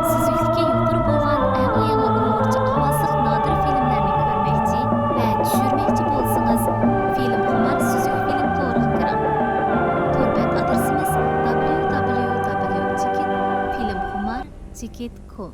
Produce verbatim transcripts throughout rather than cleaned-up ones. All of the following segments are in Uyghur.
سۈزۈكلۈكى يۇقىرى بولغان ئەڭ يېڭى ئۇيغۇرچە ئاۋازلىق نادىر فىلىملەرنى كۆرمەكچى ۋە چۈشۈرمەكچى بولسىڭىز، فىلىمخۇمار سۈزۈك فىلىم تورىغا كىرىڭ. تور بەت ئادرېسىمىز: دبليۇ دبليۇ دبليۇ چېكىت فىلىمخۇمار چېكىت كوم.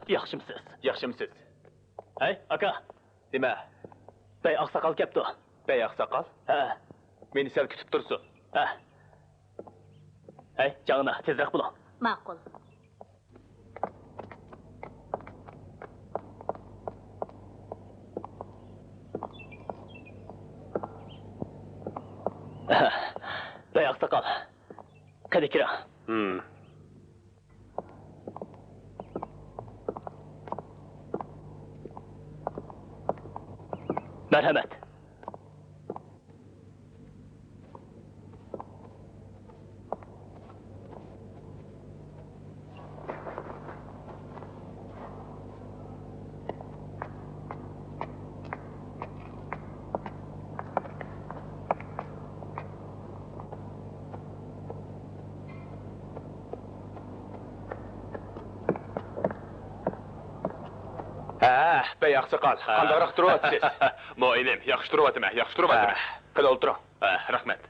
ياخشىمسىز؟ ياخشىمسىز؟ ھەي، ئاكا! نېمە؟ بەي ئاقساقال كەپتۇ. بەي ئاقساقال؟ ھە. مېنى سەل كۈتۈپ تۇرسۇن. ھە. ھەي، جاڭنا، تېزرەك بولۇڭ. ماقۇل. بەي ئاقساقال، قېنى كىرىڭ. ھىم. مەرھەمەت. ھە، بەي ئاقساقال، ھە. قانداقراق تۇرۇۋاتىسىز؟ مۇئىنىم، ياخشى تۇرۇۋاتىمەن، ياخشى تۇرۇۋاتىمەن. ھە، قېنى ئولتۇرۇڭ. ھە، رەھمەت.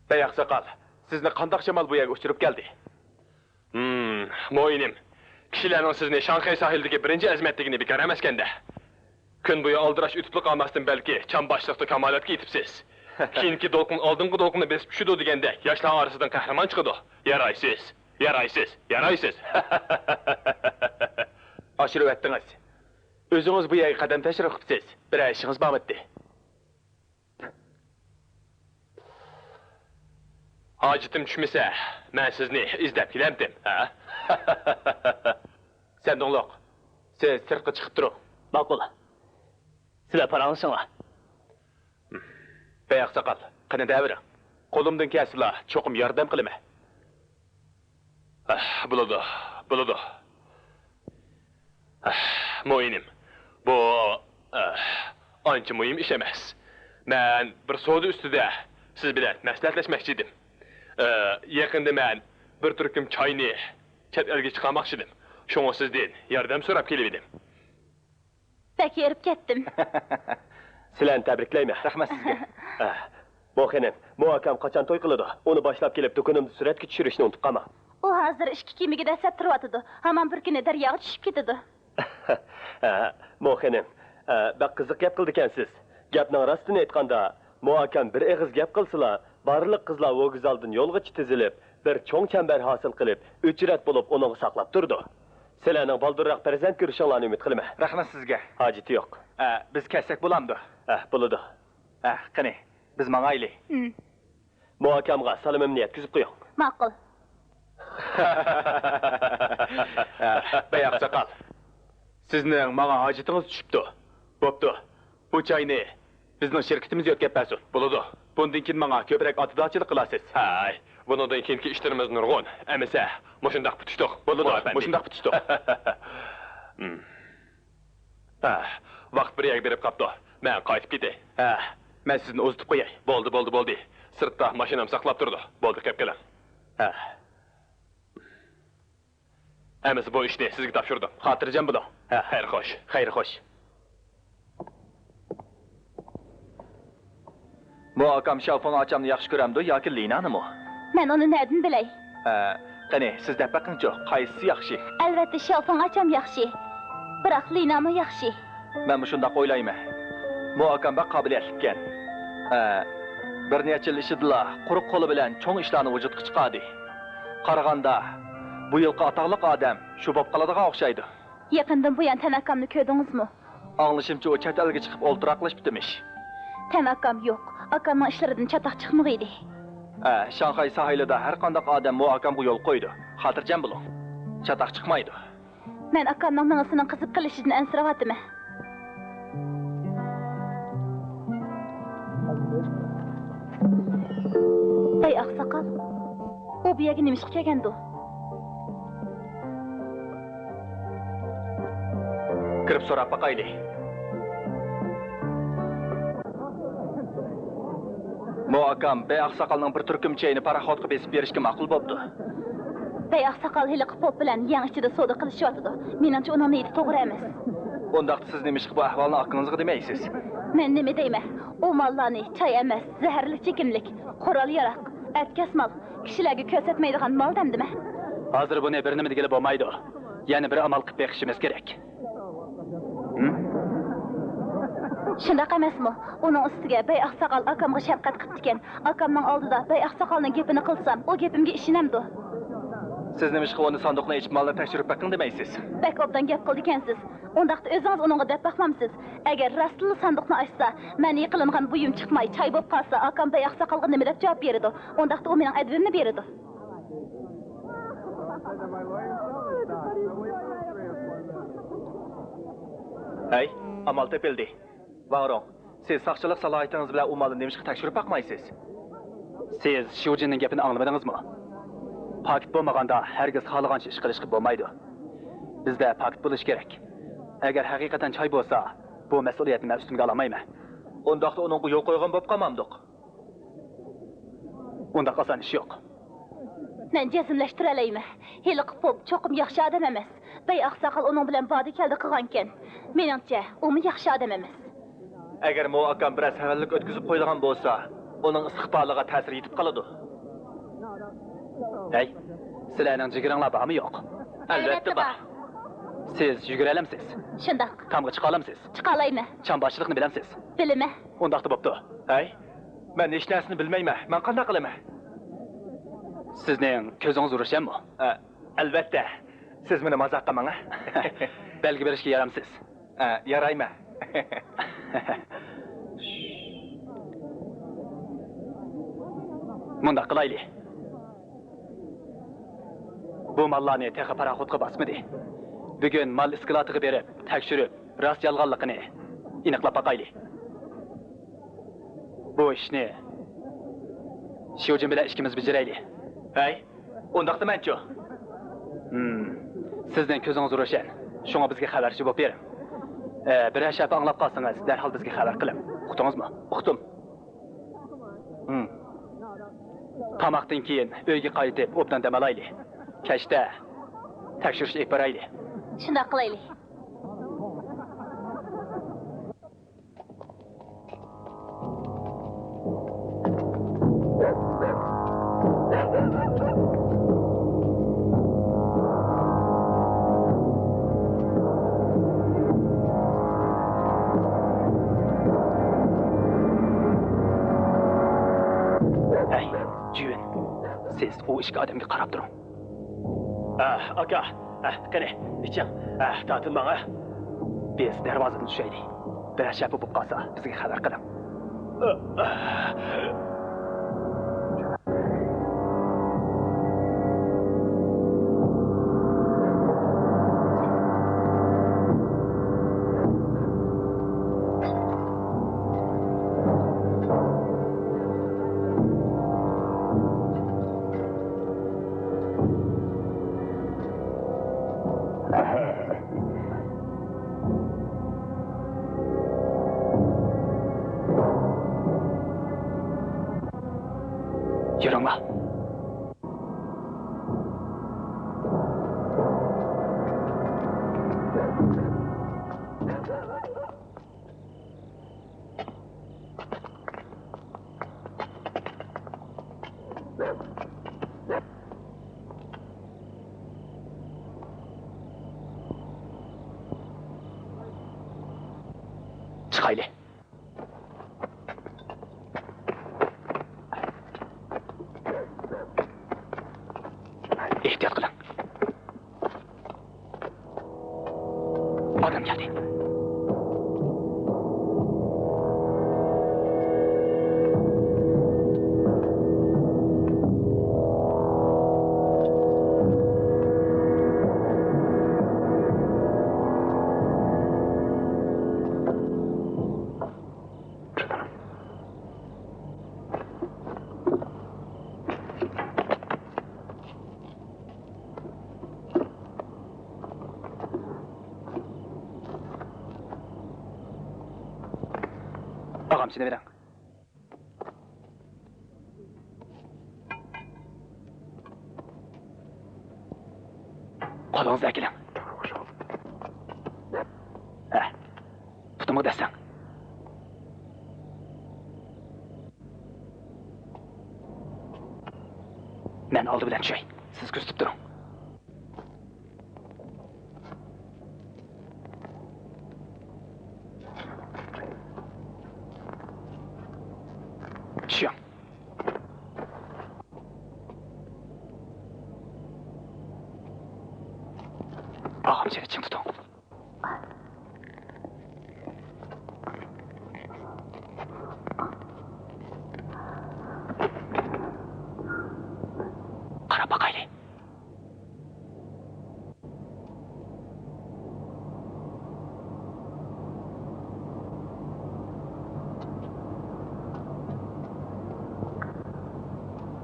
بەي ئاقساقال، سىزنى قانداق شامال بۇ يەرگە ئۇچۇرۇپ كەلدى؟ ھىم، مۇئىنىم، كىشىلەرنىڭ سىزنى شاڭخەي ساھىلىدىكى بىرىنچى ئەزىمەت دېگىنى بىكار ئەمەسكەندە. كۈن بويى ئالدىراش ئۆتۈپلا قالماستىن، بەلكى چام باشلىقتا كامالەتكە يېتىپسىز. كېيىنكى دولقۇن ئالدىنقى دولقۇننى بېسىپ چۈشىدۇ دېگەندەك، ياشلار ئارىسىدىن قەھرىمان چىقىدۇ. يارايسىز، يارايسىز، يارايسىز. ئاشۇرۇۋەتتىڭىز. ئۆزىڭىز بۇ يەرگە قەدەم تەشرىپ قىپسىز. بىرەر ئىشىڭىز بارمىدى؟ ھاجىتىم چۈشمىسە، مەن سىزنى ئىزدەپ كېلەمتىم، ھە؟ سەن دوڭلۇق، سىز سىرتقا چىقىپ تۇرۇڭ. ماقۇل. سىلەر پاراڭلىشىڭلار. بەي ئاقساقال، قېنى دەۋېرىڭ. قولۇمدىن كەلسىلا چوقۇم ياردەم قىلىمەن. ئاھ، بولىدۇ، بولىدۇ. ئاھ، مۇئىنىم، بۇ، ئاھ، ئانچە مۇھىم ئىش ئەمەس. مەن بىر سودا ئۈستىدە سىز بىلەن مەسلىھەتلەشمەكچى ئىدىم. ئە، يېقىندا مەن بىر تۈركۈم چاينى چەت ئەلگە چىقارماقچى ئىدىم. شۇڭا سىزدىن ياردەم سوراپ كېلىۋىدىم. بەك ھېرىپ كەتتىم. سىلەرنى تەبرىكلەيمەن. رەھمەت سىزگە. ئە، مو خېنىم، مو ئاكام قاچان توي قىلىدۇ؟ ئۇنى باشلاپ كېلىپ، دۇكىنىمدا سۈرەتكە چۈشۈرۈشنى ئۇنتۇپ قالماڭ. ئۇ ھازىر ئىچكى كىيىمىگە دەسسەپ تۇرۇۋاتىدۇ. ھامان بىر كۈنى دەرياغا چۈشۈپ كېتىدۇ. ھە، مو خېنىم، ھە، بەك قىزىق گەپ قىلىدىكەنسىز. گەپنىڭ راستىنى ئېيتقاندا، مو ئاكام بىر ئېغىز گەپ قىلسىلا، بارلىق قىزلار ۋوگزالدىن يولغىچە تىزىلىپ، بىر چوڭ چەمبەر ھاسىل قىلىپ، ئۆچرەت بولۇپ ئۇنىڭغا ساقلاپ تۇرىدۇ. سىلەرنىڭ بالدۇرراق پەرزەنت كۆرۈشۈڭلارنى ئۈمىد قىلىمەن. رەھمەت سىزگە. ھاجىتى يوق. ئە، بىز كەتسەك بولامدۇ؟ ئە، بولىدۇ. ئە، قېنى، بىز ماڭايلى. مو ئاكامغا سالىمىمنى يەتكۈزۈپ قويۇڭ. ماقۇل. بەي ئاقساقال، سىزنىڭ ماڭا ھاجىتىڭىز چۈشۈپتۇ. بوپتۇ. بۇ چاينى بىزنىڭ شىركىتىمىز يۆتكەپ بەرسۇن. بولىدۇ. بۇندىن كېيىن ماڭا كۆپرەك ئاتىدارچىلىق قىلارسىز. ھەي، بۇنىڭدىن كېيىنكى ئىشلىرىمىز نۇرغۇن. ئەمىسە، مۇشۇنداق پۈتۈشتۇق. بولىدۇ، مۇئەپپەندى. مۇشۇنداق پۈتۈشتۇق. ھە، ۋاقىت بىر يەرگە بېرىپ قاپتۇ. مەن قايتىپ كېتەي. ھە، مەن سىزنى ئۇزىتىپ قوياي. بولدى، بولدى، بولدى. سىرتتا ماشىنام ساقلاپ تۇرىدۇ. بولدى، كىرىپ كېلىڭ. ھە. ئەمىسە بۇ ئىشنى سىزگە تاپشۇردۇم. خاتىرجەم بولۇڭ. ھە، خەير خوش. خەير خوش. مو ئاكام شياۋفېڭ ئاچامنى ياخشى كۆرەمدۇ ياكى لىنانىمۇ؟ مەن ئۇنى نەدىن بىلەي؟ ھە، قېنى، سىز دەپ بېقىڭچۇ، قايسىسى ياخشى؟ ئەلۋەتتە، شياۋفېڭ ئاچام ياخشى. بىراق لىنامۇ ياخشى. مەنمۇ شۇنداق ئويلايمەن. مو ئاكام بەك قابىلىيەتلىككەن. ھە، بىر نەچچە يىل ئىچىدىلا قۇرۇق قولى بىلەن چوڭ ئىشلارنى ۋۇجۇدقا چىقاردى. قارىغاندا، بۇ يىلقى ئاتاقلىق ئادەم شۇ بولۇپ قالىدىغان ئوخشايدۇ. يېقىندىن بۇيان تەن ئاكامنى كۆردىڭىزمۇ؟ ئاڭلىشىمچە، ئۇ چەت ئەلگە چىقىپ ئولتۇراقلىشىپتىمىش. تەن ئاكام يوق. ئاكامنىڭ ئىشلىرىدىن چاتاق چىقمىغىيدى. ھە، شاڭخەي ساھىلىدا ھەر قانداق ئادەم مو ئاكامغا يول قويىدۇ. خاتىرجەم بولۇڭ. چاتاق چىقمايدۇ. مەن ئاكامنىڭ مېڭىسىنىڭ قىزىپ قېلىشىدىن ئەنسىرەۋاتىمەن. ئەي ئاقساقال، ئۇ بۇ يەرگە نېمە ئىشقا كەلگەندۇ؟ كىرىپ سوراپ باقايلى. مو ئاكام بەي ئاقساقالنىڭ بىر تۈركۈم چېيىنى پاراخوتقا بېسىپ بېرىشكە ماقۇل بوپتۇ. بەي ئاقساقال ھېلىقى پوپ بىلەن يەڭ ئىچىدە سودا قىلىشىۋاتىدۇ. مېنىڭچە، ئۇنىڭ نىيىتى توغرا ئەمەس. ئۇنداقتا سىز نېمىشقا بۇ ئەھۋالنى ئاكىڭىزغا دېمەيسىز؟ مەن نېمە دەيمەن؟ ئۇ ماللارنى چاي ئەمەس، زەھەرلىك چېكىملىك، قورال-ياراغ، ئەتكەس مال، كىشىلەرگە كۆرسەتمەيدىغان مال دەمدىمەن. ھازىر بۇنى بىر نېمە دېگىلى بولمايدۇ. يەنە بىر ئامال قىلىپ بېقىشىمىز كېرەك. ھىم؟ شۇنداق ئەمەسمۇ؟ ئۇنىڭ ئۈستىگە بەي ئاقساقال ئاكامغا شەپقەت قىپتىكەن. ئاكامنىڭ ئالدىدا بەي ئاقساقالنىڭ گېپىنى قىلسام، ئۇ گېپىمگە ئىشىنەمدۇ؟ سىز نېمىشقا ئۇنى ساندۇقنى ئېچىپ مالنى تەكشۈرۈپ بېقىڭ دېمەيسىز؟ بەك ئوبدان گەپ قىلىدىكەنسىز. ئۇنداقتا ئۆزىڭىز ئۇنىڭغا دەپ باقمامسىز؟ ئەگەر راستتىنلا ساندۇقنى ئاچسا، مەن يېقىلىنغان بۇيۇم چىقماي، چاي بولۇپ قالسا، ئاكام بەي ئاقساقالغا نېمە دەپ جاۋاب بېرىدۇ؟ ئۇنداقتا ئۇ مېنىڭ ئەدىپىمنى بېرىدۇ. ھەي، ئامال تېپىلدى. ۋاڭ رۇڭ، سىز ساقچىلىق سالاھىيىتىڭىز بىلەن ئۇ مالنى نېمىشقا تەكشۈرۈپ باقمايسىز؟ سىز شيۇجىننىڭ گېپىنى ئاڭلىمىدىڭىزمۇ؟ پاكىت بولمىغاندا ھەرگىز خالىغانچە ئىش قىلىشقا بولمايدۇ. بىزدە پاكىت بولۇشى كېرەك. ئەگەر ھەقىقەتەن چاي بولسا، بۇ مەسئۇلىيەتنى مەن ئۈستۈمگە ئالالمايمەن. ئۇنداقتا ئۇنىڭغا يول قويغان بولۇپ قالمامدۇق؟ ئۇنداق ئاسان ئىش يوق. مەن جەزملەشتۈرەلەيمەن، ھېلىقى پوپ چوقۇم ياخشى ئادەم ئەمەس. بەي ئاقساقال ئۇنىڭ بىلەن باردى-كەلدى قىلغانىكەن. مېنىڭچە، ئۇمۇ ياخشى ئادەم ئەمەس. ئەگەر مو ئاكام بىرەر سەۋەنلىك ئۆتكۈزۈپ قويىدىغان بولسا، ئۇنىڭ ئىستىقبالىغا تەسىر يېتىپ قالىدۇ. ھەي، سىلەرنىڭ جىگىرىڭلار بارمۇ يوق؟ ئەلۋەتتە بار. سىز يۈگۈرەلەمسىز؟ شۇنداق. تامغا چىقالامسىز؟ چىقالايمەن. چامباشچىلىقنى بىلەمسىز؟ بىلىمەن. ئۇنداقتا بوپتۇ. ھەي، مەن ھېچ نەرسىنى بىلمەيمەن. مەن قانداق قىلىمەن؟ سىزنىڭ كۆزىڭىز روشەنمۇ؟ ئە، ئەلۋەتتە. سىز مېنى مازاق قىلماڭ، ھە؟ بەلگە بېرىشكە يارامسىز. ئە، يارايمەن. مۇنداق قىلايلى. بۇ ماللارنى تېخى پاراخوتقا باسمىدى. بۈگۈن مال ئىسكىلاتىغا بېرىپ، تەكشۈرۈپ، راست يالغانلىقىنى، ئېنىقلاپ باقايلى. بۇ ئىشنى شيۇجىن بىلەن ئىككىمىز بېجىرەيلى. ھەي، ئۇنداق دېمەڭچۇ. ھىم، سىزنىڭ كۆزىڭىز روشەن. شۇڭا بىزگە خەۋەرچى بولۇپ بېرىڭ. ئە، بىرەر شەپە ئاڭلاپ قالسىڭىز، دەرھال بىزگە خەۋەر قىلىڭ. ئۇقتىڭىزمۇ؟ ئۇقتۇم. ھىم. تاماقتىن كېيىن ئۆيگە قايتىپ، ئوبدان دەم ئالايلى. كەچتە تەكشۈرۈش ئېلىپ بارايلى. شۇنداق قىلايلى. ھەي، جۈن، سىز ئۇ ئىككى ئادەمگە قاراپ تۇرۇڭ. ئاھ، ئاكا، ئاھ، قېنى، ئىچىڭ. ئاھ، تارتىنماڭ، ئاھ. بىز دەرۋازىدىن چۈشەيلى. بىرەر شەپە بولۇپ قالسا، بىزگە خەۋەر قىلىڭ. يۈرۈڭلار. چىقايلى. ئېھتىيات قىلىڭ. ئادەم كەلدى. ئاغام، چىدىۋېرىڭ. قولىڭىزنى ئەكېلىڭ. ھە، پۇتۇمغا دەسسەڭ. مەن ئالدى بىلەن چۈشەي، سىز كۆزىتىپ تۇرۇڭ. چۈشۈڭ. ئاغام، چىڭ تۇتۇڭ. قاراپ باقايلى.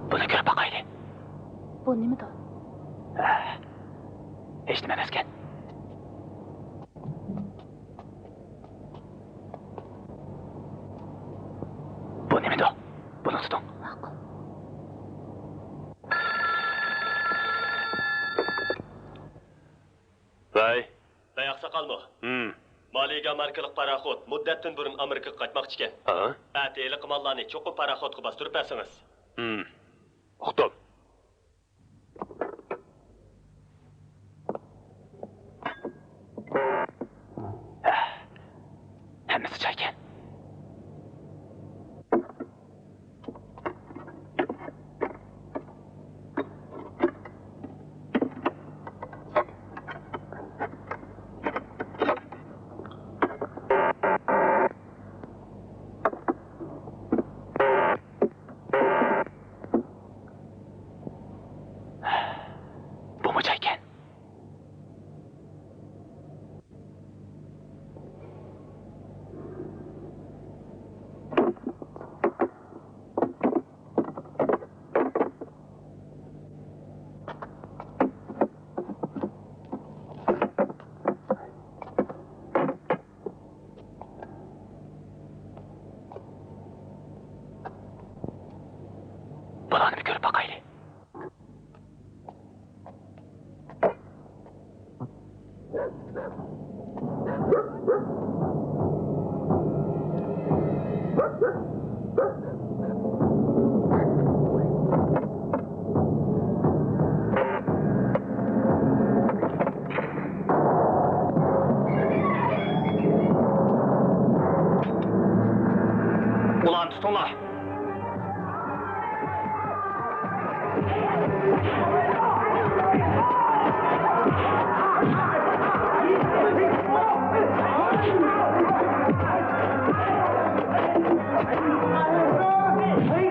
بۇنى كۆرۈپ باقايلى. بۇ نېمىدۇ؟ ھە، ھېچنېمە ئەمەسكەن. بۇ نېمىدۇ؟ بۇنى تۇتۇڭ. ماقۇل. ۋەي. ۋەي، ئاقساقالمۇ؟ ھىم. مالىگا ماركىلىق پاراخوت مۇددەتتىن بۇرۇن ئامېرىكىغا قايتماقچىكەن. ھا؟ ئەتە ھېلىقى ماللارنى چوقۇم پاراخوتقا باستۇرۇپ بەرسىڭىز. ھىم. ئۇقتۇم. ھەممىسى جايكەن. بۇمۇ جايكەن. باقايلى. ئۇلارنى تۇتۇڭلار! ۋاي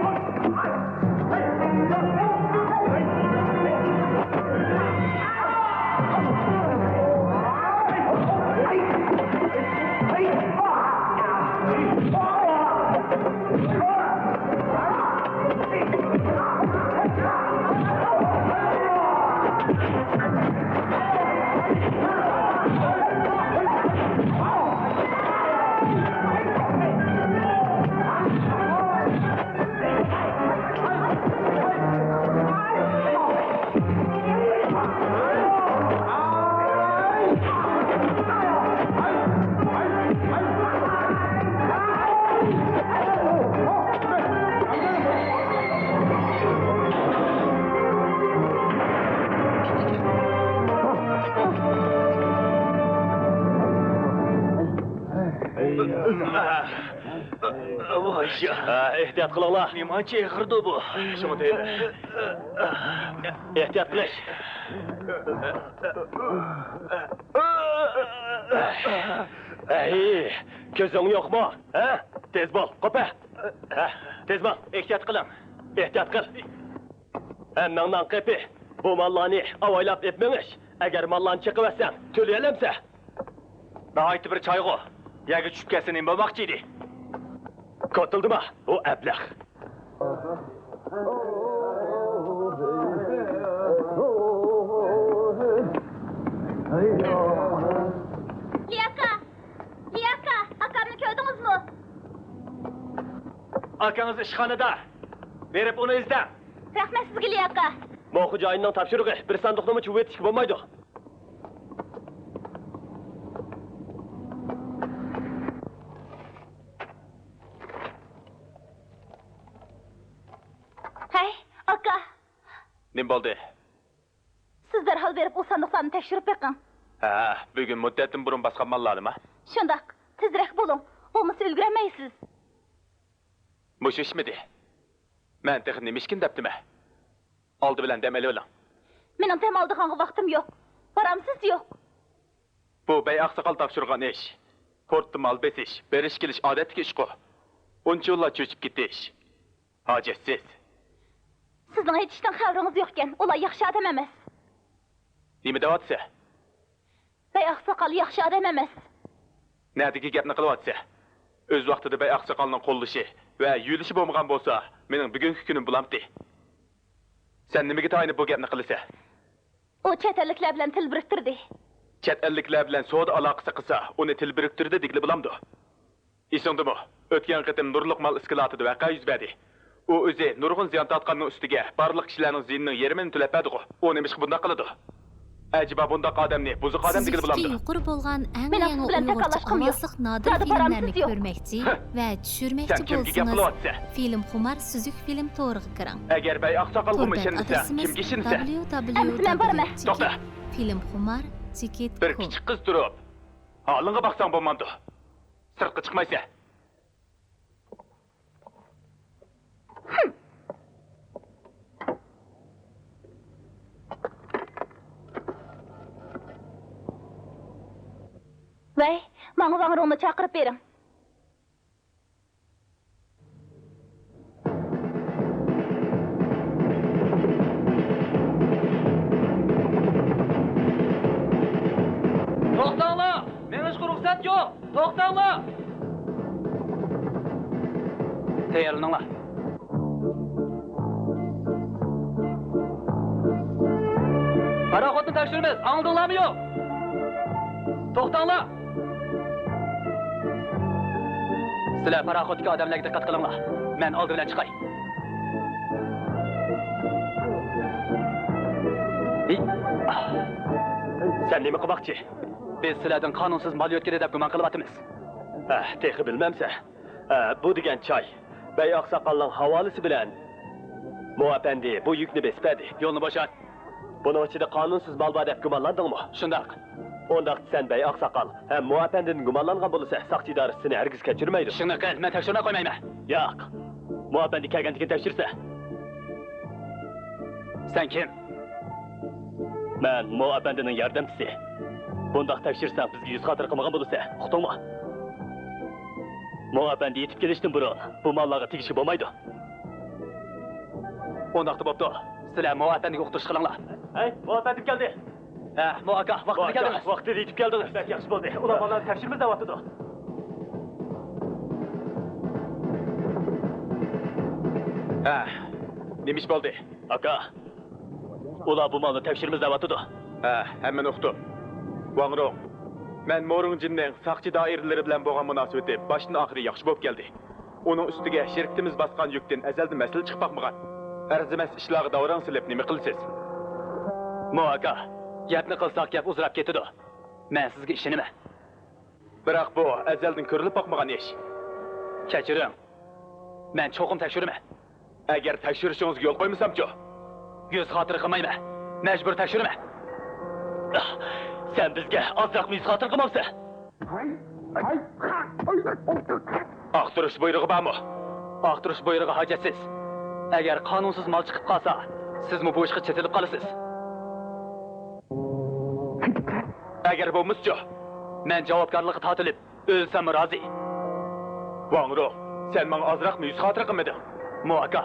يا. ئەھە، ئېھتىيات قىلىڭلار. نېمانچە ئېغىردۇ بۇ؟ شۇڭا دەيمەن. ئېھتىيات قىلىش. ئەي، كۆزۈڭ يوقمۇ؟ ھە؟ تېز بول، قوپە. ھە، تېز بول. ئېھتىيات قىلىڭ. ئېھتىيات قىل. ھەممىڭنىڭ قېپى. بۇ ماللارنى ئاۋايلاپ ئېلىپ مېڭىش. ئەگەر ماللارنى چېقىۋەتسەڭ، تۆلىيەلەمسەن؟ ناھايىتى بىر چايغۇ. يەرگە چۈشۈپ كەتسە نېمە بولماقچى ئىدى؟ كوتۇلدىما، ئۇ ئەبلەخ. لىياكا! لىياكا! ئاكامنى كۆردىڭىزمۇ؟ ئاكىڭىز ئىشخانىدا. بېرىپ ئۇنى ئىزدەڭ. رەھمەت سىزگە، لىياكا. مو خوجايىننىڭ تاپشۇرۇقى، بىر ساندۇقنىمۇ چۇۋۇۋېتىشكە بولمايدۇ. ھەي، ئاكا! نېمە بولدى؟ سىز دەرھال بېرىپ ئۇ ساندۇقلارنى تەكشۈرۈپ بېقىڭ. ھە، بۈگۈن مۇددەتتىن بۇرۇن باسقان ماللارنىما؟ شۇنداق، تېزرەك بولۇڭ، بولمىسا ئۈلگۈرەلمەيسىز. مۇشۇ ئىشمىدى؟ مەن تېخى نېمە ئىشكىن دەپتىمەن؟ ئالدى بىلەن دەم ئېلىۋېلىڭ. مېنىڭ دەم ئالىدىغانغا ۋاقتىم يوق. بارامسىز؟ يوق. بۇ بەي ئاقساقال تاپشۇرغان ئىش. پورتتا مال بېسىش، بېرىش-كېلىش ئادەتتىكى ئىشقۇ. ئۇنچىۋالا چۆچۈپ كېتىش ھاجەتسىز. سىزنىڭ ئېيتىشتىن خەۋىرىڭىز يوقكەن، ئۇلار ياخشى ئادەم ئەمەس. نېمە دەۋاتىسەن؟ بەي ئاقساقال ياخشى ئادەم ئەمەس. نەدىكى گەپنى قىلىۋاتىسەن؟ ئۆز ۋاقتىدا بەي ئاقساقالنىڭ قوللىشى ۋە يۆلىشى بولمىغان بولسا، مېنىڭ بۈگۈنكى كۈنۈم بولامتى؟ سەن نېمىگە تايىنىپ بۇ گەپنى قىلىسەن؟ ئۇ چەت ئەللىكلەر بىلەن تىل بىرىكتۈردى. چەت ئەللىكلەر بىلەن سودا ئالاقىسى قىلسا، ئۇنى تىل بىرىكتۈردى دېگىلى بولامدۇ؟ ئېسىڭدىمۇ؟ ئۆتكەن قېتىم نۇرلۇق مال ئىسكىلاتىدا ۋەقە يۈز بەردى. ئۇ ئۆزى نۇرغۇن زىيان تارتقاننىڭ ئۈستىگە بارلىق كىشىلەرنىڭ زىيىنىنىڭ يېرىمىنى تۆلەپ بەردىغۇ. ئۇ نېمىشقا بۇنداق قىلىدۇ؟ ئەجەبا بۇنداق ئادەمنى بۇزۇق ئادەم دېگىلى بولامدۇ؟ يۇقىرى بولغان ئەڭ يېڭى ئۇيغۇرچە ئاۋازلىق نادىر فىلىملەرنى كۆرمەكچى ۋە چۈشۈرمەكچى بولسىڭىز، فىلىم خۇمار سۈزۈك فىلىم تورىغا كىرىڭ. ئەگەر بەي ئاقساقالغىمۇ ئىشەنمىسەڭ، كىمگە ئىشىنىسەن؟ توختا! بىر كىچىك قىز تۇرۇپ، ھالىڭغا باقساڭ بولمامدۇ؟ سىرتقا چىقمايسەن. ۋەي، ماڭا ۋاڭ رۇڭنى چاقىرىپ بېرىڭ. توختاڭلار! مېڭىشقا رۇخسەت يوق! توختاڭلار! تەييارلىنىڭلار. پاراخوتنى تەكشۈرىمىز، ئاڭلىدىڭلارمۇ يوق؟ توختاڭلار! سىلەر پاراخوتتىكى ئادەملەرگە دىققەت قىلىڭلار. مەن ئالدى بىلەن چىقاي. سەن نېمە قىلماقچى؟ بىز سىلەردىن قانۇنسىز مال يۆتكىدى دەپ گۇمان قىلىۋاتىمىز. ھە، تېخى بىلمەمسەن؟ ھە، بۇ دېگەن چاي. بەي ئاقساقالنىڭ ھاۋالىسى بىلەن مو ئەپەندى بۇ يۈكنى بېسىپ بەردى. يولنى بوشات. بۇنىڭ ئىچىدە قانۇنسىز مال بار دەپ گۇمانلاندىڭمۇ؟ شۇنداق. ئۇنداق سەن بەي ئاقساقال ھەم مو ئەپەندىدىن گۇمانلانغان بولىسەن، ساقچى ئىدارىسى سېنى ھەرگىز كەچۈرمەيدۇ. ئىشىڭنى قىل، مەن تەكشۈرمەي قويمايمەن. ياق. مو ئەپەندى كەلگەندىن كېيىن تەكشۈرسە. سەن كىم؟ مەن مو ئەپەندىنىڭ ياردەمچىسى. بۇنداق تەكشۈرسەڭ، بىزگە يۈز خاتىرە قىلمىغان بولىسەن، ئۇقتۇڭمۇ؟ مو ئەپەندى يېتىپ كېلىشتىن بۇرۇن بۇ ماللارغا تېگىشكە بولمايدۇ. ئۇنداقتا بوپتۇ. سىلەر مو ئەپەندىگە ئۇقتۇرۇش قىلىڭلار. ھەي، مو ئەپەندىم كەلدى. ھە، مو ئاكا، ۋاقتىدا كەلدىڭىز. ۋاقتىدا يېتىپ كەلدىڭىز. بەك ياخشى بولدى. ئۇلار ماللارنى تەكشۈرىمىز دەۋاتىدۇ. ھە، نېمە ئىش بولدى؟ ئاكا، ئۇلار بۇ مالنى تەكشۈرىمىز دەۋاتىدۇ. ھە، ھەممىنى ئۇقتۇم. ۋاڭ رۇڭ، مەن مورۇڭجىننىڭ ساقچى دائىرىلىرى بىلەن بولغان مۇناسىۋىتى باشتىن ئاخىرى ياخشى بولۇپ كەلدى. ئۇنىڭ ئۈستىگە شىركىتىمىز باسقان يۈكتىن ئەزەلدىن مەسىلە چىقىپ باقمىغان. ئەرزىمەس ئىشلارغا داۋراڭ سېلىپ نېمە قىلىسىز؟ مو ئاكا، گەپنى قىلساق گەپ ئۇزىراپ كېتىدۇ. مەن سىزگە ئىشىنىمەن. بىراق بۇ ئەزەلدىن كۆرۈلۈپ باقمىغان ئىش. كەچۈرۈڭ. مەن چوقۇم تەكشۈرىمەن. ئەگەر تەكشۈرۈشىڭىزگە يول قويمىسامچۇ؟ يۈز خاتىرە قىلمايمەن. مەجبۇر تەكشۈرىمەن. سەن بىزگە ئازراقمۇ يۈز خاتىرە قىلمامسەن؟ ئاختۇرۇش بۇيرۇقى بارمۇ؟ ئاختۇرۇش بۇيرۇقى ھاجەتسىز. ئەگەر قانۇنسىز مال چىقىپ قالسا، سىزمۇ بۇ ئىشقا چېتىلىپ قالىسىز. ئەگەر بولمىسىچۇ؟ مەن جاۋابكارلىققا تارتىلىپ، ئۆلسەممۇ رازى. ۋاڭ رۇڭ، سەن ماڭا ئازراقمۇ يۈز خاتىرە قىلمىدىڭ. مو ئاكا،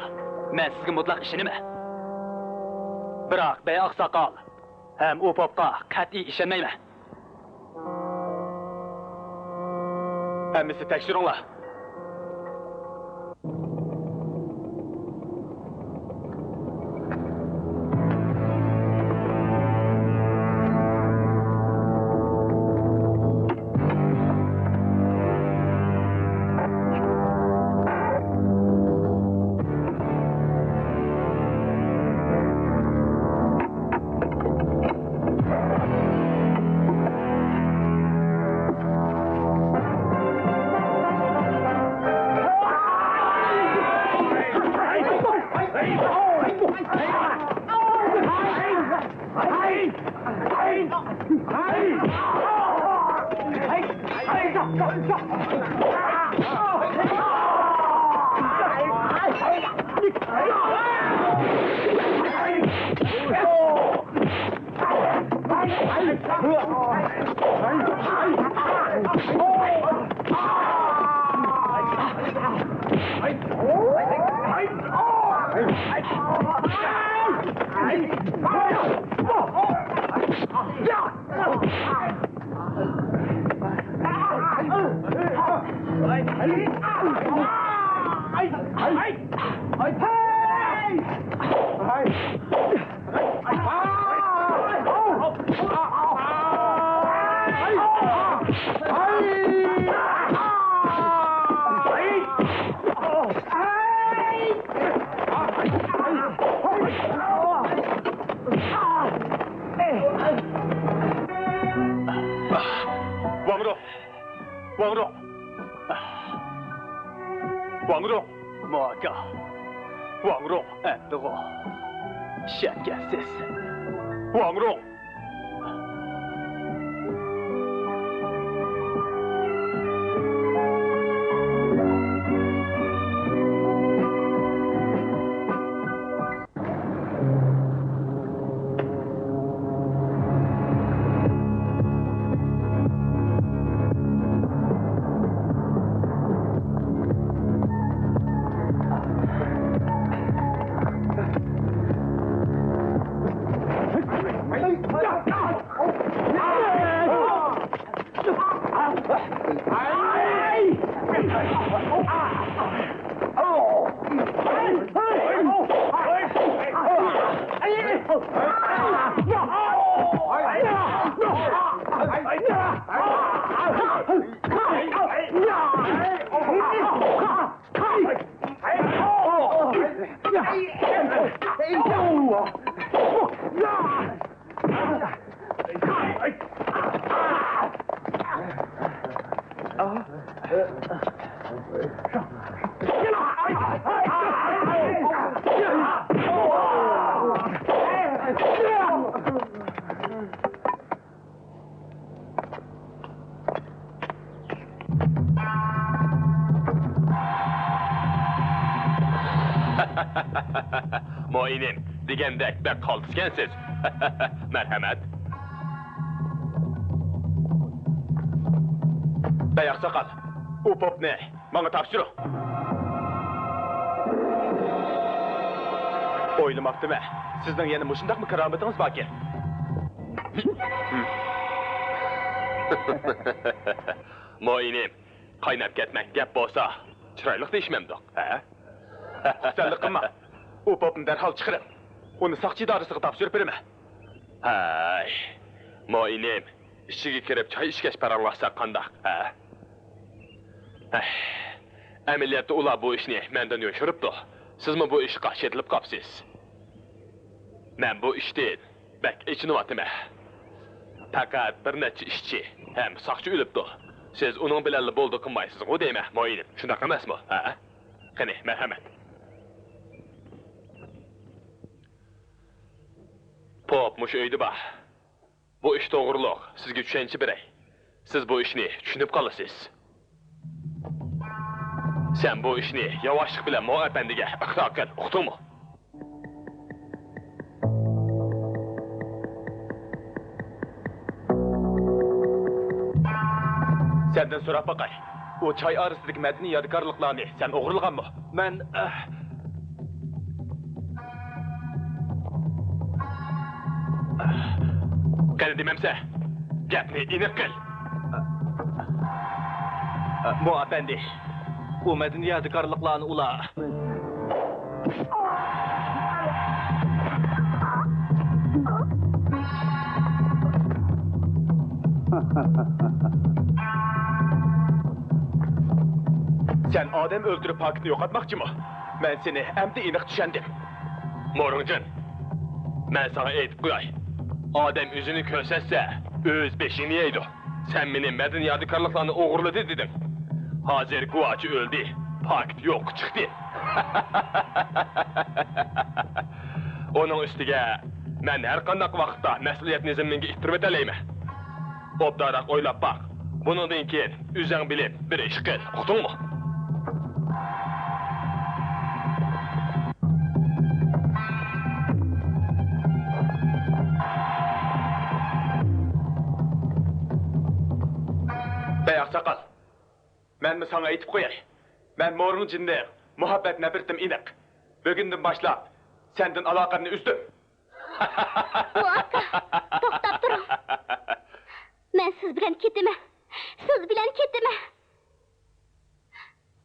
مەن سىزگە مۇتلەق ئىشىنىمەن. بىراق بەي ئاقساقال ھەم ئۇ پوپقا قەتئىي ئىشەنمەيمەن. ھەممىسى تەكشۈرۈڭلار. ۋاڭ رۇڭ! ۋاڭ رۇڭ! ۋاڭ رۇڭ! مو ئاكا! ۋاڭ رۇڭ! ئەمدىغۇ ئىشەنگەنسىز. ۋاڭ رۇڭ! مو ئىنىم، دېگەندەك بەك قالتىسكەنسىز. مەرھەمەت. بەي ئاقساقال، ئۇ پوپنى ماڭا تاپشۇرۇڭ. ئويلىماپتىمەن، سىزنىڭ يەنە مۇشۇنداقمۇ كارامىتىڭىز باركەن. مو ئىنىم، قايناپ كەتمەڭ، گەپ بولسا چىرايلىق دېيىشمەمدۇق، ھە؟ خۇپسەنلىك قىلما. ئۇ پوپنى دەرھال چىقىرىڭ. ئۇنى ساقچى ئىدارىسىغا تاپشۇرۇپ بېرىمەن. ھەي، مو ئىنىم، ئىچىگە كىرىپ چاي ئىچكەچ پاراڭلاشساق قانداق، ھە؟ ھەي، ئەمەلىيەتتە ئۇلار بۇ ئىشنى مەندىن يوشۇرۇپتۇ. سىزمۇ بۇ ئىشقا شېتىلىپ قاپسىز. مەن بۇ ئىشتىن بەك ئېچىنىۋاتىمەن. پەقەت بىر نەچچە ئىشچى ھەم ساقچى ئۆلۈپتۇ. سىز ئۇنىڭ بىلەنلا بولدى قىلمايسىزغۇ دەيمەن، مو ئىنىم. شۇنداق ئەمەسمۇ؟ ھە؟ قېنى، مەرھەمەت. پوپ مۇشۇ ئۆيدە بار. بۇ ئىش توغرۇلۇق سىزگە چۈشەنچە بېرەي. سىز بۇ ئىشنى چۈشىنىپ قالىسىز. سەن بۇ ئىشنى ياۋاشلىق بىلەن مو ئەپەندىگە ئىقرار قىل، ئۇقتۇڭمۇ؟ سەندىن سوراپ باقاي. ئۇ چاي ئارىسىدىكى مەدەنىي يادىكارلىقلارنى سەن ئوغرىلىغانمۇ؟ مەن، ئەھ. قېنى دېمەمسە، گەپنى ئېنىق قىل. مو ئەپەندى، ئۇ مەدەنىي يادىكارلىقلارنى ئۇلار. سەن ئادەم ئۆلتۈرۈپ پاكىتنى يوقاتماقچىمۇ؟ مەن سېنى ئەمدى ئېنىق چۈشەندىم. مورىڭجىن، مەن ساڭا ئېيتىپ قوياي. ئادەم ئۆزىنى كۆرسەتسە، ئۆز بېشىنى يەيدۇ. سەن مېنى مەدەنىي يادىكارلىقلارنى ئوغرىلىدى دېدىڭ. ھازىر گۇۋاچى ئۆلدى، پاكىت يوققا چىقتى. ئۇنىڭ ئۈستىگە مەن ھەر قانداق ۋاقىتتا مەسئۇلىيەتنى زىممىڭگە ئىتتۈرۈۋېتەلەيمەن. ئوبدانراق ئويلاپ باق. بۇنىڭدىن كېيىن ئۆزۈڭ بىلىپ بىر ئىش قىل، ئۇقتۇڭمۇ؟ بەي ئاقساقال، مەنمۇ ساڭا ئېيتىپ قوياي. مەن مورىڭجىندىن مۇھەببەت نەپرىتىم ئېنىق. بۈگۈندىن باشلاپ سەندىن ئالاقەمنى ئۈزدۈم. مو ئاكا، توختاپ تۇرۇڭ. مەن سىز بىلەن كېتىمەن. سىز بىلەن كېتىمەن.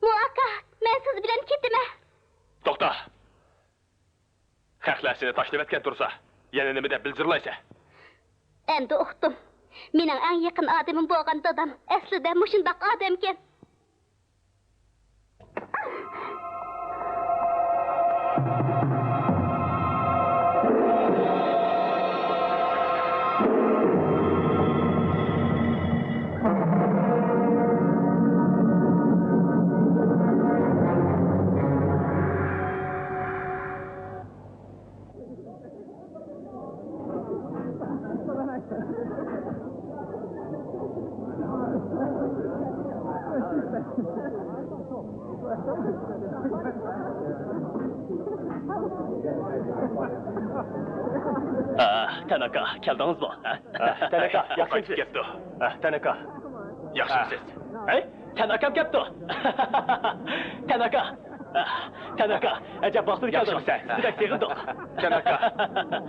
مو ئاكا، مەن سىز بىلەن كېتىمەن. توختا. خەقلەر سېنى تاشلىۋەتكەن تۇرسا، يەنە نېمە دەپ بىلجىرلايسەن؟ ئەمدى ئۇقتۇم. مېنىڭ ئەڭ يېقىن ئادىمىم بولغان دادام ئەسلىدە مۇشۇنداق ئادەمكەن. ئا، تەناكا، كەلدىڭىزمۇ؟ ئا، تەناكا، ياخشىمۇسىز؟ كەپتۇ. ئا، تەناكا. ياخشىمۇسىز؟ ھەي، تەناكام كەپتۇ. تەناكا. تەناكا، ئەجەب ۋاقتىدا كەلدىڭىز. ياخشىمۇسەن؟ سىزنى بەك سېغىندۇق. كەناكا،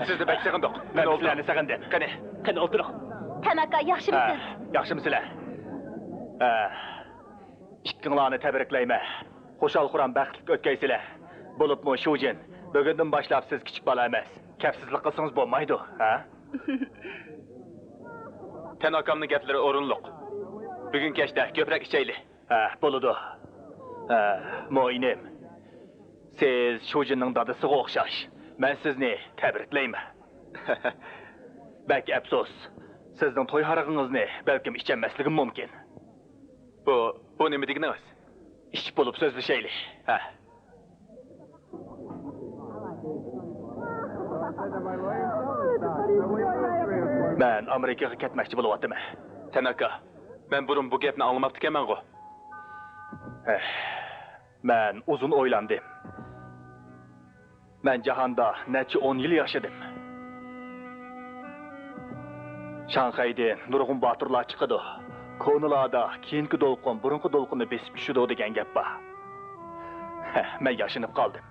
سىزنى بەك سېغىندۇق. مەن سىلەرنى سېغىندىم. قېنى. قېنى ئولتۇرۇڭ. تەناكا، ياخشىمۇسىز؟ ھە، ياخشىمۇسىلەر؟ ھە. ئىككىڭلارنى تەبرىكلەيمەن. خۇشال-خۇرام، بەختلىك ئۆتكەيسىلەر. بولۇپمۇ شۇجىن، بۈگۈندىن باشلاپ سىز كىچىك بالا ئەمەس. كەپسىزلىك قىلسىڭىز بولمايدۇ، ھە؟ تەناكامنىڭ گەپلىرى ئورۇنلۇق. بۈگۈن كەچتە كۆپرەك ئىچەيلى. ھە، بولىدۇ. ھە، مو ئىنىم. سىز شۇجىننىڭ دادىسىغا ئوخشاش. مەن سىزنى تەبرىكلەيمەن. بەك ئەپسۇس. سىزنىڭ توي ھارىقىڭىزنى بەلكىم ئىچەلمەسلىكىم مۇمكىن. بۇ، بۇ نېمە دېگىنىڭىز؟ ئىش بولۇپ سۆزلىشەيلى. ھە. مەن ئامېرىكىغا كەتمەكچى بولۇۋاتىمەن. تاناكا، مەن بۇرۇن بۇ گەپنى ئاڭلىماپتىكەنمەنغۇ. ھە، مەن ئۇزۇن ئويلاندىم. مەن جاھاندا نەچچە ئون يىل ياشىدىم. شاڭخەيدىن نۇرغۇن باتۇرلار چىقىدۇ. كونىلاردا كېيىنكى دولقۇن بۇرۇنقى دولقۇننى بېسىپ چۈشىدۇ دېگەن گەپ بار. ھە، مەن ياشىنىپ قالدىم.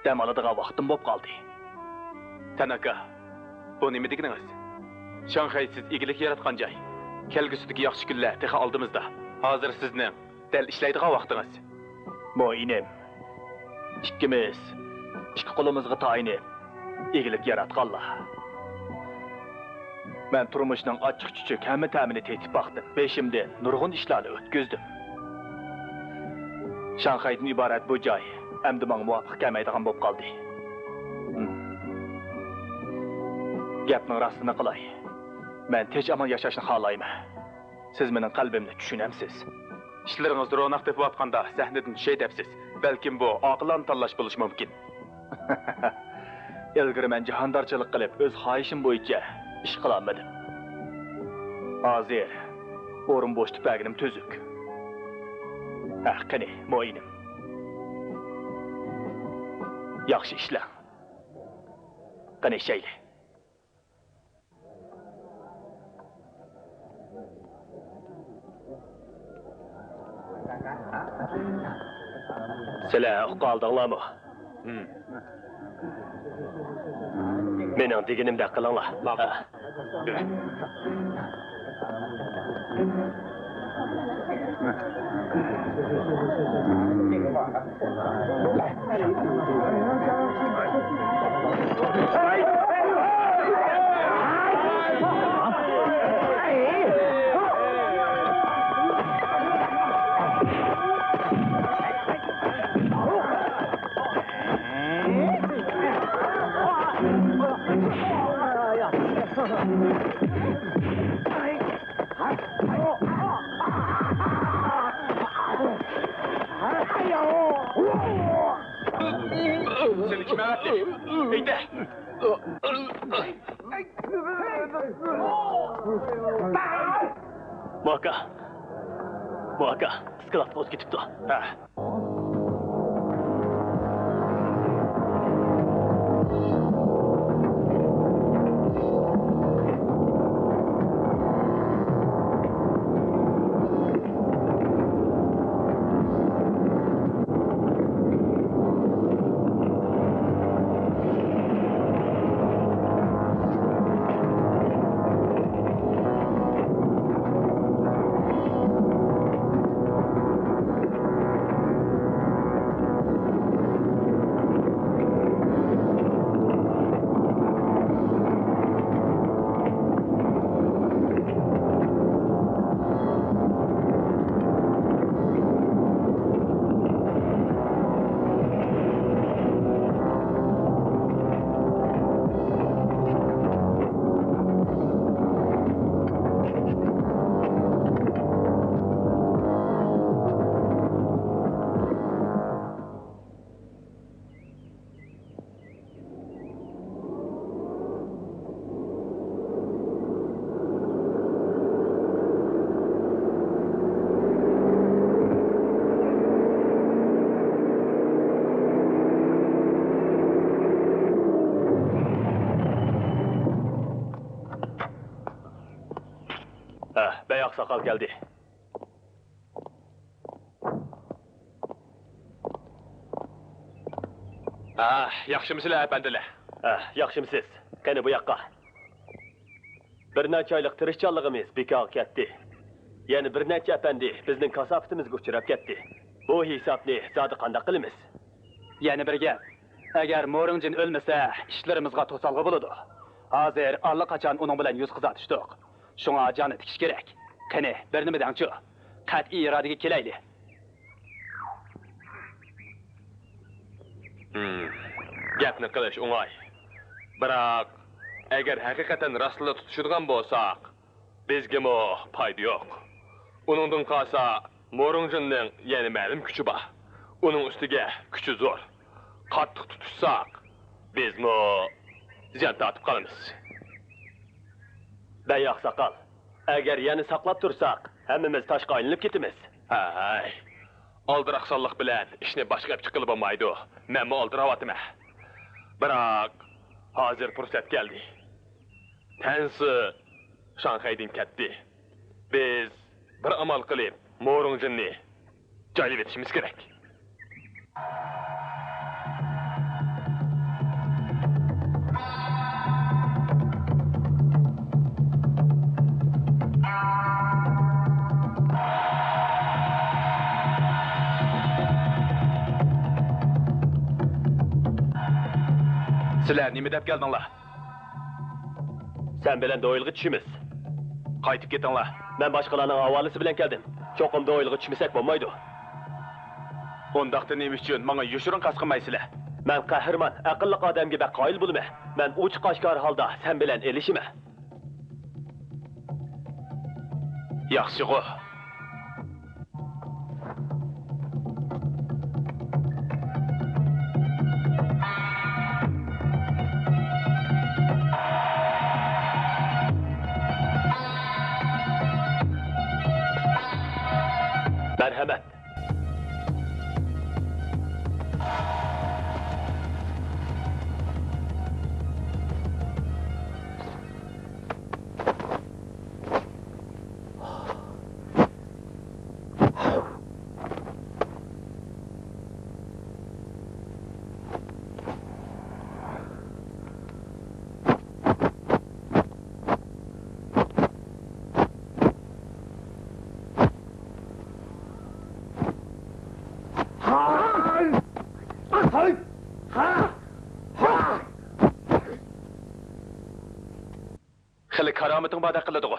دەم ئالىدىغان ۋاقتىم بوپ قالدى. تاناكا، بۇ نېمە دېگىنىڭىز؟ شاڭخەي سىز ئىگىلىك ياراتقان جاي. كەلگۈسىدىكى ياخشى كۈنلەر تېخى ئالدىمىزدا. ھازىر سىزنىڭ دەل ئىشلەيدىغان ۋاقتىڭىز. مو ئىنىم، ئىككىمىز ئىككى قولىمىزغا تايىنىپ ئىگىلىك ياراتقانلار. مەن تۇرمۇشنىڭ ئاچچىق-چۈچۈك ھەممە تەمىنى تېتىپ باقتىم. بېشىمدىن نۇرغۇن ئىشلارنى ئۆتكۈزدۈم. شاڭخەيدىن ئىبارەت بۇ جاي ئەمدى ماڭا مۇۋاپىق كەلمەيدىغان بولۇپ قالدى. ھىم. گەپنىڭ راستىنى قىلاي، مەن تىنچ-ئامان ياشاشنى خالايمەن. سىز مېنىڭ قەلبىمنى چۈشىنەمسىز؟ ئىشلىرىڭىز روناق تېپىۋاتقاندا سەھنىدىن چۈشەي دەپسىز. بەلكىم بۇ ئاقىلانە تاللاش بولۇشى مۇمكىن. ئىلگىرى مەن جاھاندارچىلىق قىلىپ، ئۆز خاھىشىم بويىچە ئىش قىلالمىدىم. ھازىر ئورۇن بوشىتىپ بەرگىنىم تۈزۈك. ھە، قېنى، مو ئىنىم. ياخشى ئىشلەڭ. قېنى، ئىشەيلى. سىلەر ئۇقالدىڭلارمۇ؟ مېنىڭ دېگىنىمدەك قىلىڭلار. ماقۇل. سېنى كىم ئەۋەتتى؟ ھەيدە! مۇ ئاكا! مۇ ئاكا! ئىسكىلاتقا ئۆتۈپ كېتىپتۇ. ھە. ھە، بەگ ئاقساقال كەلدى. ھە، ياخشىمۇسىلەر ئەپەندىلەر؟ ھە، ياخشىمۇسىز؟ قېنى بۇ ياققا. بىر نەچچە ئايلىق تىرىشچانلىقىمىز بىكارغا كەتتى. يەنە بىر نەچچە ئەپەندى بىزنىڭ كاساپىتىمىزگە ئۇچراپ كەتتى. بۇ ھېسابنى زادى قانداق قىلىمىز؟ يەنە بىر گەپ، ئەگەر مورىڭجىن ئۆلمىسە، ئىشلىرىمىزغا توسالغۇ بولىدۇ. ھازىر ئاللىقاچان ئۇنىڭ بىلەن يۈز قىزارتىشتۇق. شۇڭا جاننى تىكىش كېرەك. قېنى، بىر نېمە دەڭچۇ؟ قەتئىي ئىرادىگە كېلەيلى. ھىم، گەپنى قىلىش ئوڭاي. بىراق، ئەگەر ھەقىقەتەن راستلا تۇتۇشىدىغان بولساق، بىزگىمۇ پايدا يوق. ئۇنىڭدىن قالسا، مورۇڭجىننىڭ يەنە مەلۇم كۈچى بار. ئۇنىڭ ئۈستىگە كۈچى زور. قاتتىق تۇتۇشساق، بىزمۇ زىيان تارتىپ قالىمىز. بەي ئاقساقال، ئەگەر يەنە ساقلاپ تۇرساق، ھەممىمىز تاشقا ئايلىنىپ كېتىمىز. ھەي، ئالدىراقسانلىق بىلەن ئىشنى باشقا گەپ چىققىلى بولمايدۇ. مەنمۇ ئالدىراۋاتىمەن. بىراق، ھازىر پۇرسەت كەلدى. تەنسى شاڭخەيدىن كەتتى. بىز بىر ئامال قىلىپ، مورۇڭجىننى جايلىۋېتىشىمىز كېرەك. سىلەر نېمە دەپ كەلدىڭلار؟ سەن بىلەن دويىلغا چۈشىمىز. قايتىپ كېتىڭلار. مەن باشقىلارنىڭ ھاۋالىسى بىلەن كەلدىم. چوقۇم دويىلغا چۈشمىسەك بولمايدۇ. ئۇنداقتا نېمە ئۈچۈن ماڭا يوشۇرۇن قەست قىلمايسىلەر؟ مەن قەھرىمان، ئەقىللىق ئادەمگە بەك قايىل بولىمەن. مەن ئوچۇق ئاشكارا ھالدا سەن بىلەن ئېلىشىمەن. ياخشىغۇ. مەرھەمەت. خېلى كارامىتىڭ باردەك قىلىدىغۇ.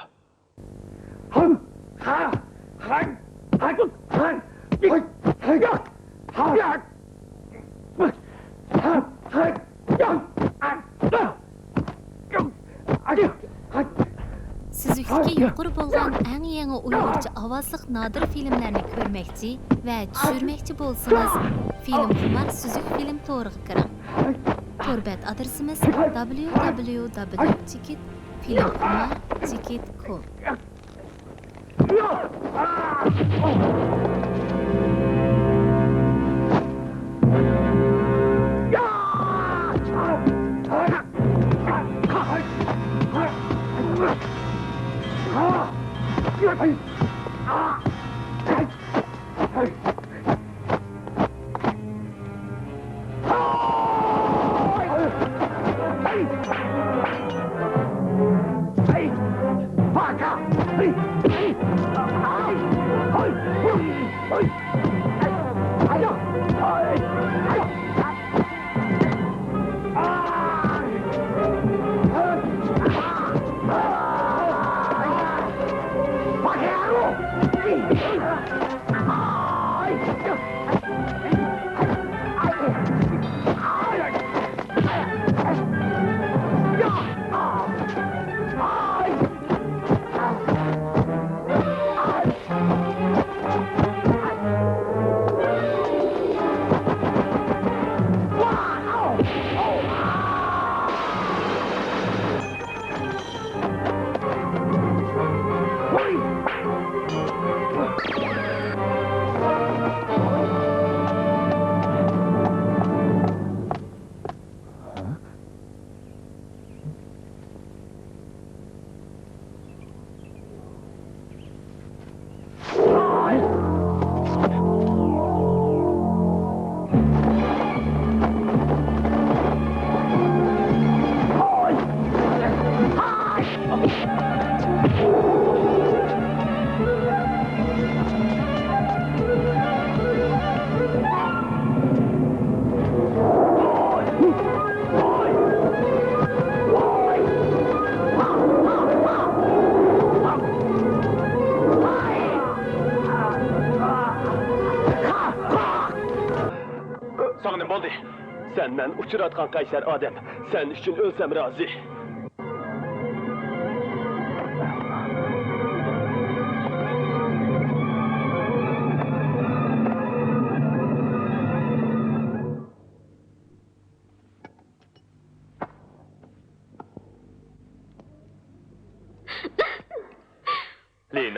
سۈزۈكلۈكى يۇقىرى بولغان ئەڭ يېڭى ئۇيغۇرچە ئاۋازلىق نادىر فىلىملەرنى كۆرمەكچى ۋە چۈشۈرمەكچى بولسىڭىز، فىلىمخۇمار سۈزۈك فىلىم تورىغا كىرىڭ. تور بەت ئادرېسىمىز: دابليۇ دابليۇ دابليۇ چېكىت فىلىمخۇمار چېكىت كوم. ساڭا نېمە بولدى؟ سەن مەن ئۇچراتقان قەيسەر ئادەم. سەن ئۈچۈن ئۆلسەم رازى.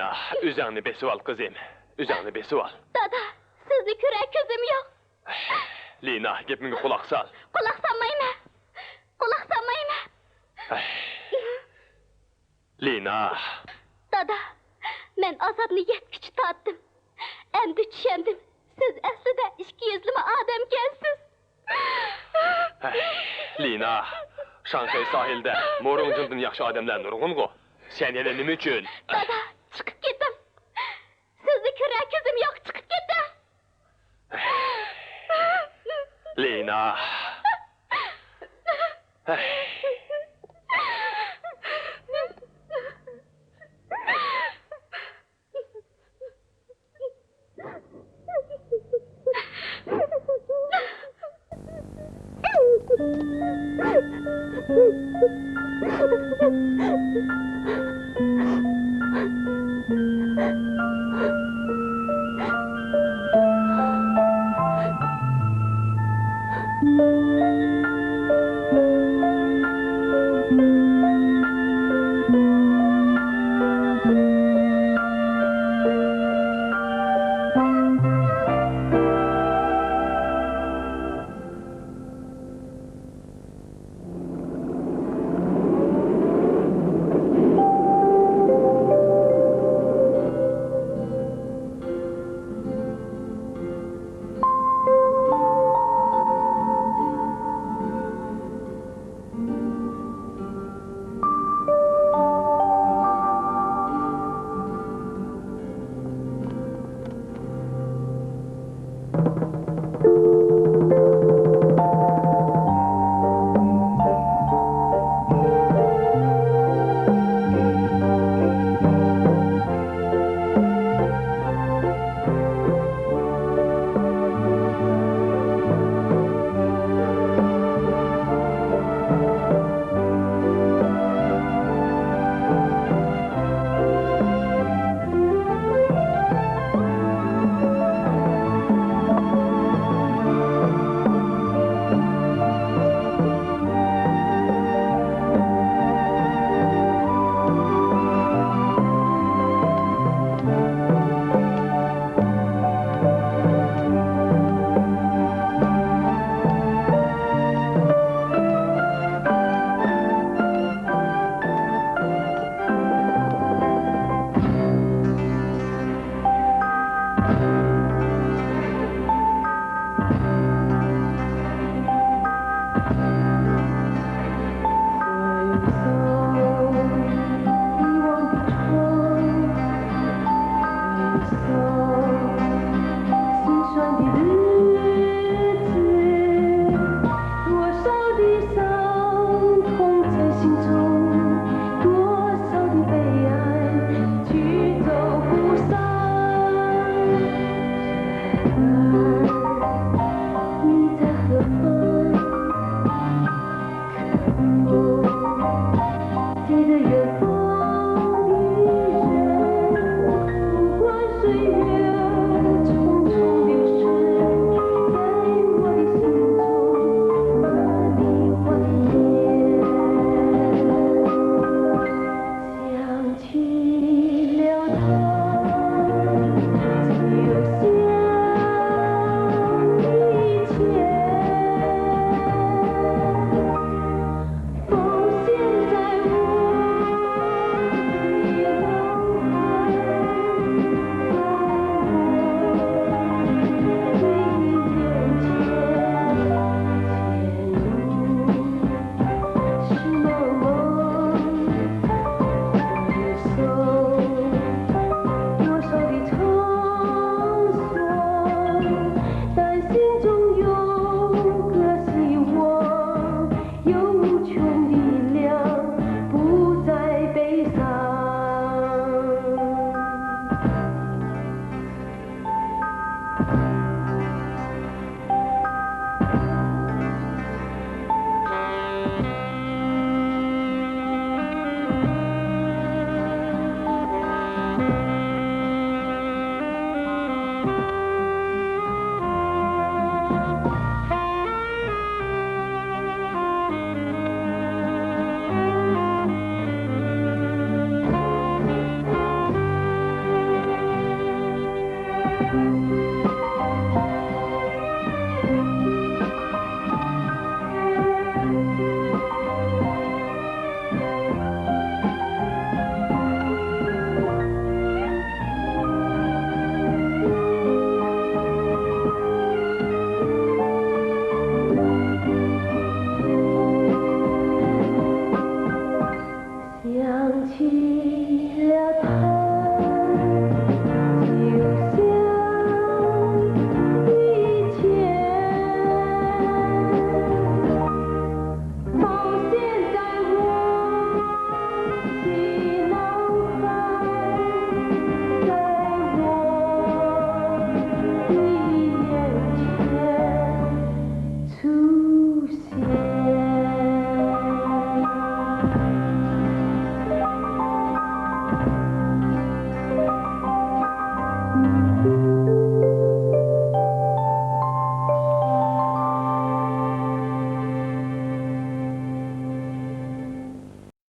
ئاھ، ئۆزۈڭنى بېسىۋال، قىزىم. ئۆزۈڭنى بېسىۋال. دادا، سىزنى كۆرەر كۆزۈم يوق. لىنا، گېپىمگە قۇلاق سال. قۇلاق سالمايمەن. قۇلاق سالمايمەن. لىنا. دادا، مەن ئازابنى يەتكۈچە تارتتىم. ئەمدى چۈشەندىم. سىز ئەسلىدە ئىككى يۈزلىمە ئادەمكەنسىز. لىنا، شاڭخەي ساھىلىدا مورۇڭجىندىن ياخشى ئادەملەر نۇرغۇنغۇ. سەن يەنە نېمە ئۈچۈن؟ دادا، چىقىپ كېتىڭ. سىزنى كۆرەر كۆزۈم يوق، چىقىپ كېتىڭ. لىنا.